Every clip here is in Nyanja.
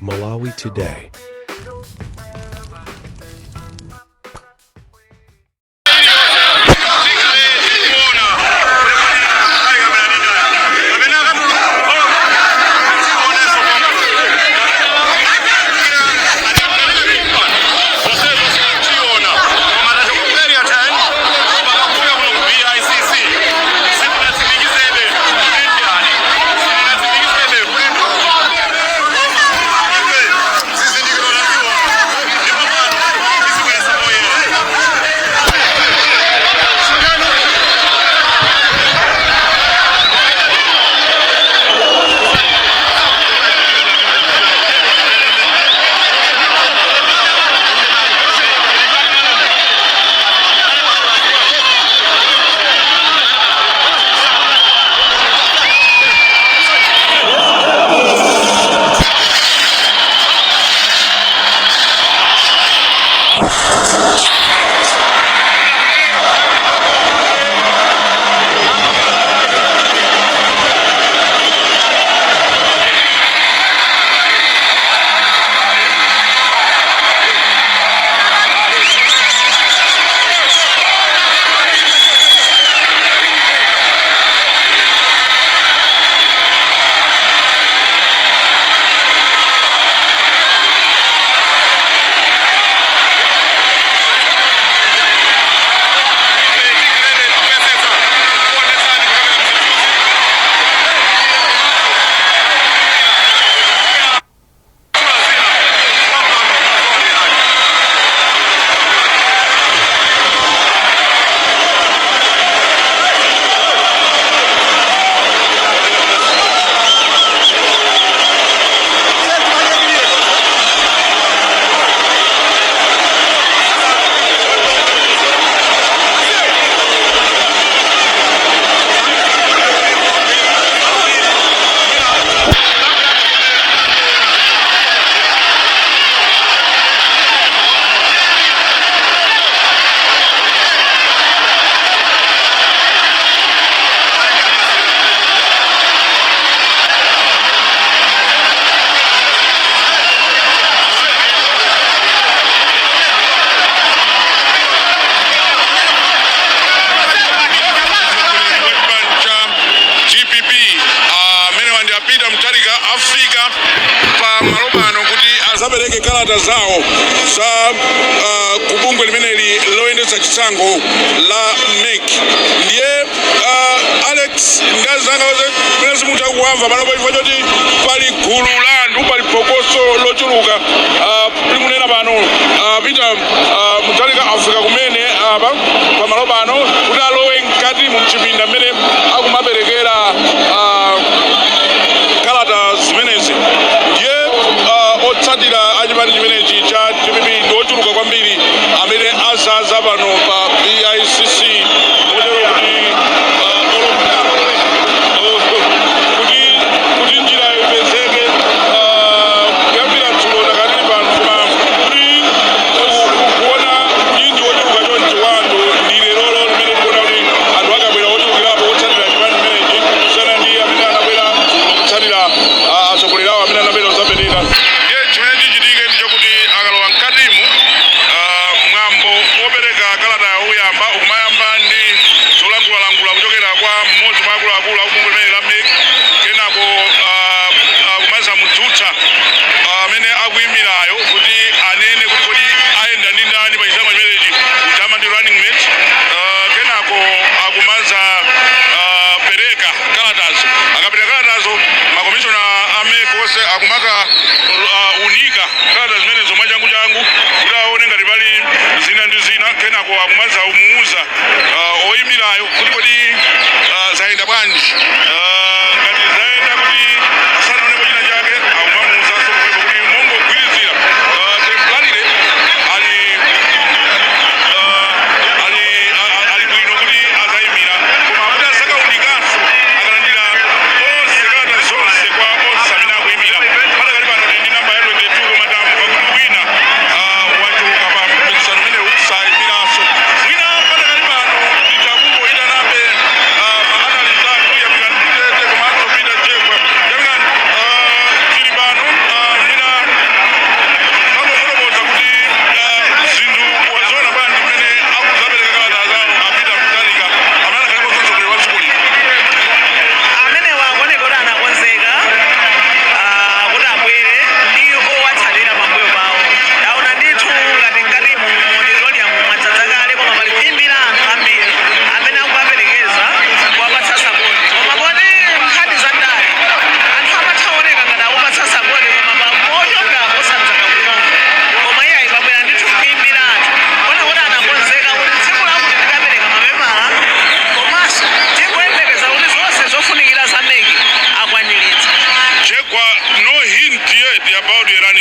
Malawi Today. Cha DPP amene ndi a Peter Mutharika afika pa malo pano kuti azapereke kalata zawo za kubungwe limeneli loyendetsa chisankho la MEC. Ndiye Alex ndazanga mene simutha kuwamva panopo chifukwa choti pali gulu la anthu, pali phokoso lochuluka. Likunena pano Peter Mutharika afika kumene apa pamalo pano kuti alowe mkati mu mchipinda mmene akumaperekera kalata zimenezi. Ndiye otsatira achipani chimenechi cha DPP ndi ochuluka kwambiri amene azaza pano pa BICC, motero kuti kuti njira ipezeke kuyambira dzulo takatili pano, koma kuti kuona unyinji wochuluka chonchi wa anthu ndi lerolo limene tikuona kuti anthu akabwera ochulukirapo otsatira chipani chimenechi kusiyana ndi amene anabwera kutsatira atsogoleri awo amene anabwera kuzapereka. Ndiye chimene chichitike ndi chokuti akalowa mkatimu, mwambo wopereka kalata uyamba ukumayamba ndi zolangulalangula kuchokera kwa mmodzi mwa akuluakulu akubungwe limene la MEC. Kenako kumaza mudzutsa amene akuyimirayo kuti anene kuti kodi ayenda ndi ndani pa chisankho chimenechi, kuchama ndi running mate. Kenako akumaza pereka kalatazo. Akapereka kalatazo, makomishona a MEC onse akumaka unika kalata zimenezo mwachangu changu kuti aone ngati pali zina ndi zina. Kenako akumaza umuuza oyimirayo kuti kodi zayenda bwanji. Ngati zayenda kuti asanaonepo china chake, akumamuuzanso pomwepo kuti mongogwirizira temporarily ali bwino kuti azayimira, koma kuti asakaunikanso akalandira onse kalata zonse kwa onse amene akuyimira. Padakali pano ndi namba ya 22, koma tamva kuti wina wachoka pa mpikisano umenewu, sayimiranso mwina. Padakali pano nditakungoyitanabe ma analyst athu yafika.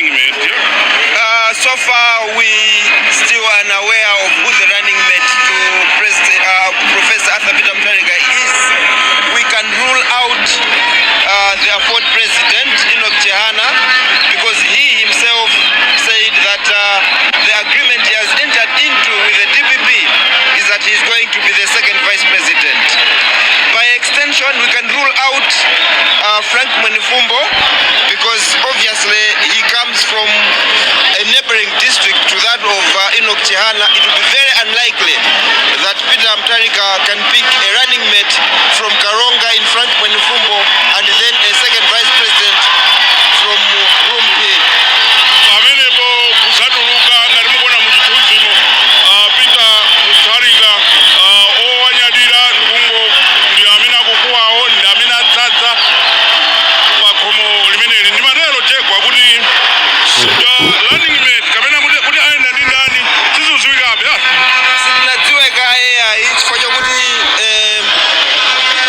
Running mate, yeah? So far, we still unaware of who the running mate to President Professor Arthur Peter Mutharika is. We can rule out the AFORD president, Enoch Chihana, because he himself said that the agreement he has entered into with the DPP is that he is going to be the second vice president. By extension, we can rule out Frank Mwenifumbo because obviously he comes from a neighboring district to that of Enoch Chihana. It would be very unlikely that Peter Mutharika can pick a running mate from Karonga in Frank Mwenifumbo and then a second vice president from Rumphi. Pamenepo kusatuluka ngati mukuona muchithunzimo, Peter Mutharika, owanyadira ndikungo ndi amene akukuwawo, ndi amene adzadza pa khomo limeneli. Ndimatero chegwa kuti running mate kapena kuti ayenda ndi ndani sizidziwikabe, ah. Sitinadziwe kaye ayi, chifukwa chokuti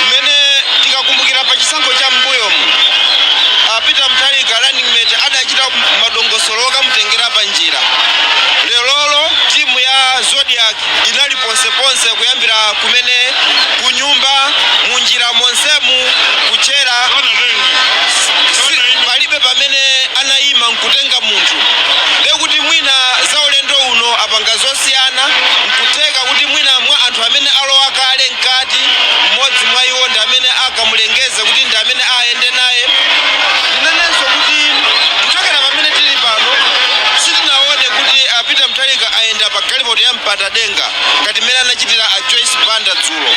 mmene tikakumbukira pa chisankho cha m'mbuyomu, Peter Mutharika running mate adachita madongosolo okamutengera pa njira. Lerolo timu ya Zodiak inali ponseponse, kuyambira kumene kunyumba, munjira monsemu, kuchera. Sanatenge. Palibe pamene anayima nkutenga munthu. Ndekuti mwina za ulendo uno apanga zosiyana. Nkutheka kuti mwina mwa anthu amene alowa kale mkati, mmodzi mwa iwo ndi amene akamulengeze kuti ndi amene ayende naye. Ndinenenso kuti kuchokera pamene tili pano sitinaone kuti a Peter Mutharika ayenda pa galimoto ya mpata denga ngati mmene anachitira a Joyce Banda dzulo,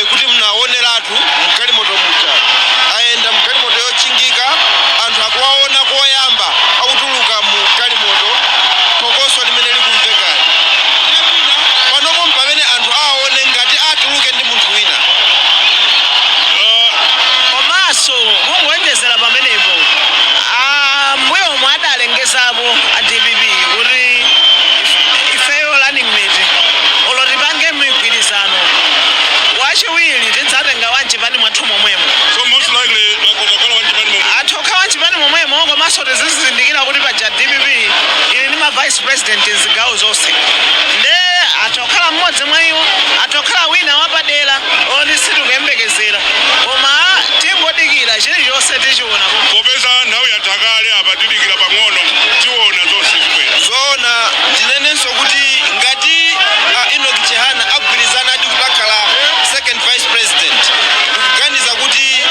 kuti mnaoneratu mgalimoto muja. Ayenda mgalimoto yochingika, anthu akuwaona koyamba akutuluka mu galimoto, phokoso limene likumvekali. Ndiye mwina panopo pamene anthu aone ngati atuluke ndi munthu wina. Komanso mungoonjezera pamenepo, mbuyomu adalengezapo a DPP kuti ifeyo running mate olo tipange migwirizano, wachiwiri tidzatenga wanchipani mwathu momwemo. So most likely akhoza kukhala wanchipani momwe. Atokha wanchipani momwemo. Komanso tizizindikira kuti paja DPP ili ndi ma vice president mzigawo zonse, nde atokhala mmodzi mwa iwo, atokhala wina wapadera oti sitikuyembekezera, koma tingodikira, chilichonse tichiona. Popeza nthawi yatha kale apa, tidikira pang'ono, tiona zonse zibwera. Zoona, ndinenenso kuti ngati Enoch Chihana agwirizana adi kuti akhala second vice president, ndikuganiza kuti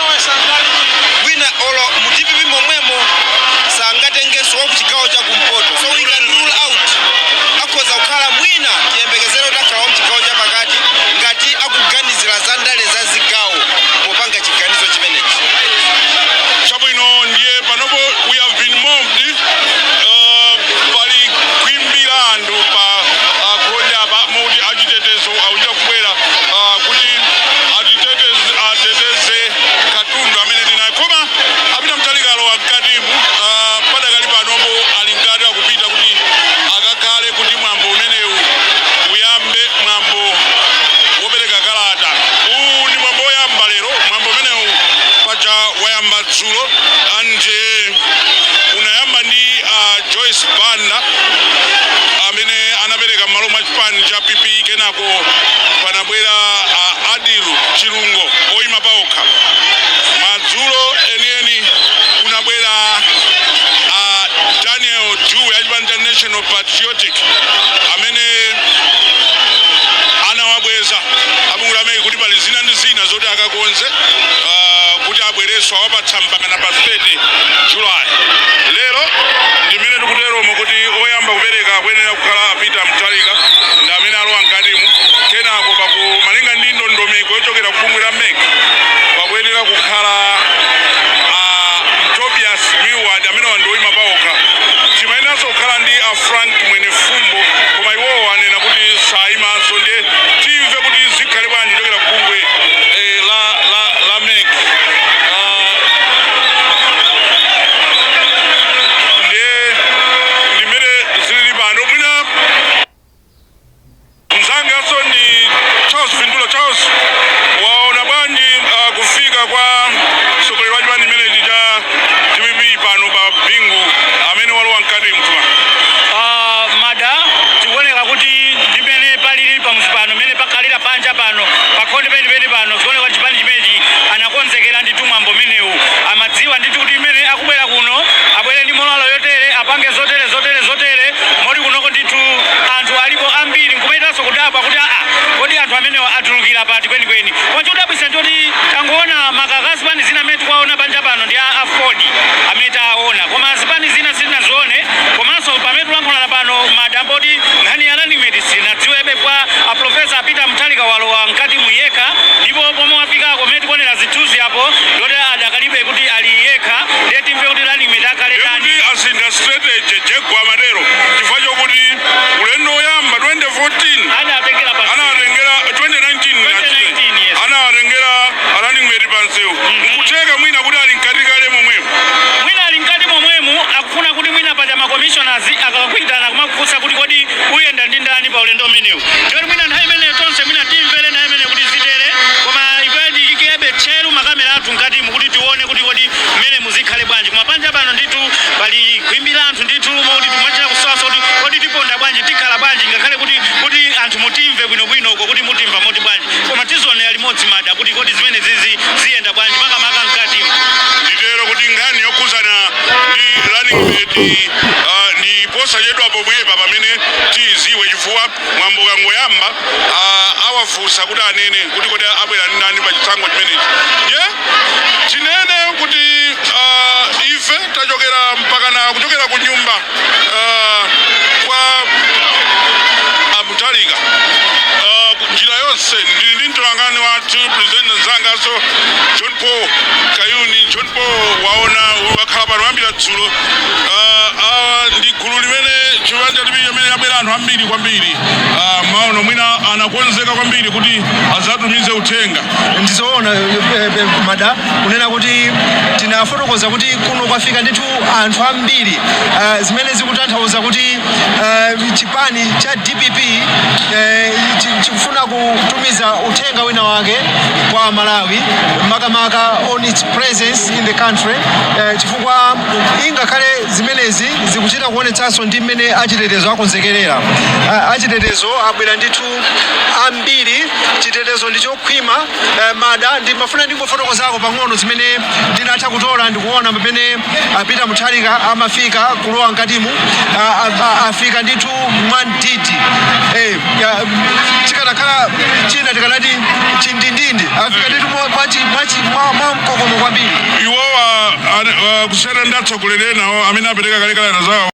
wina olo mu DPP momwemo sangatengenso wa kuchigawo cha kumpoto, so we can rule out. Akhoza kukhala mwina, tiyembekezere kuti akhala wa mchigawo cha pakati ngati akuganizira za ndale za zigawo popanga chiganizo chimenechi. Chabwino, ndiye panopo we have been mobbed. Pali kuimbira anthu pa khonde apa muti achitetezo akuchita kubwera kuti ateteze katundu amene tinayo. Koma a Peter Mutharika alowa mkatimu. Padakali panopo ali mkati, akupita kuti akakhale kuti mwambo umenewu uyambe, mwambo wopereka kalata. Uwu ndi mwambo woyamba lero. Mwambo umenewu paja wayamba dzulo and unayamba ndi Joyce Banda amene anapereka m'malo mwa chipani cha PP. Kenako panabwera Adilu Chilungo oyima paokha. Madzulo enieni kunabwera Daniel Dewey achipani cha National Patriotic amene anawabweza abungula amene kuti pali zina ndi zina zoti akakonze, kuti abwerenso awapatsa mpakana pa 30 July. Lero ndimene tikuteromo kuti oyamba kupereka akuyenera kukhala a Peter Mutharika, ndi amene alowa mkatimu. Kenako paku malinga ndi ndondomeko yochokera ku bungwe la MEC, pakuyenera kukhala Tobias Milward amene wandoyima paokha. Timayeneranso kukhala ndi a Frank Mwenefumbo, koma iwowo anena kuti sayimanso. Ndiye timve kuti zikhale bwanji kuchokera ku bungwe la MEC. AFORD amene taona, koma zipani zina sitinazione. Komanso pamene tulankhulana pano, madamboti nkhani ya running mate sinadziwebe kwa a Professor Peter Mutharika. Walowa mkati muyekha, ndipo pomwe wafikako, mmene tikuonera zithunzi apo, ndoti adakalibe kuti ali yekha. Ndiye timve kuti running mate akhale ndani. Ndekuti asintha strategy jegwa amatero, chifukwa chokuti ulendo woyamba 2014 adatengera pa anawatengera 2019. 2019, yes. Anawatengera running mate pansewu. Nkutheka mwina kuti ali mkati kale momwemo. Mwina ali mkati momwemu, akufuna kuti mwina paja ma commissioners akakuitana kumakufunsa kuti kodi uyenda ndi ndani pa ulendo umenewu. Ndiyoti mwina nthawi imeneyo tonse mwina timvere nthawi imeneyo kuti zitere, koma ife tiyikebe tcheru makamera athu mkatimu kuti tione kuti kodi mmene muzikhale bwanji. Koma panja pano ndithu pali khwimbi la anthu ndithu, moti timachita kusowaso kuti kodi tiponda bwanji, tikhala bwanji, ngakhale kuti anthu mutimve bwinobwino uko kuti mutimva moti bwanji. Koma tizionera limodzi, mada, kuti kodi zimene zizi ziyenda bwanji, makamaka mkatimu. Nditero kuti nkhani yokhuzana ndi running mate ndi posachedwa pomwepa pamene tiziwe, chifukwa mwambo kangoyamba awafunsa kuti anene kuti kodi abwera ndi ndani pa chisankho chimenechi. Ndiye tinene kuti ife tachokera mpakana kuchokera ku nyumba kwa a Mutharika, njira yonse ndili ndi mtolankhani wathu, president mzangaso John Paul Kayuni. John Paul, waona, wakhala pano kuyambira dzulo. Ndi gulu limene chiwanja limene limene labwera anthu ambiri kwambiri. Maono mwina anakonzeka kwambiri kuti azatumize uthenga. Ndizoona, mada, kunena kuti tinafotokoza kuti kuno kwafika ndithu anthu ambiri, zimene zikutanthauza kuti chipani cha DPP chikufuna kutumiza uthenga wina wake kwa Malawi, makamaka on its presence in the country, chifukwa ingakhale zimenezi zikuchita kuonetsanso ndi mmene achitetezo akonzekerera. Achitetezo abwera ndithu ambiri, chitetezo ndi chokhwima. Mada, ndimafuna ndingofotokozako pang'ono zimene ndinatha kutola ndikuona pamene a Peter Mutharika amafika kulowa mkatimu. Afika ndithu mwamdidi. Chikanakhala china tikanati chindindindi. Afika ndithu mwa mkokomo kwambiri. Iwowa kusiyana ndi atsogoleri enawo amene apereka kale kalata zawo.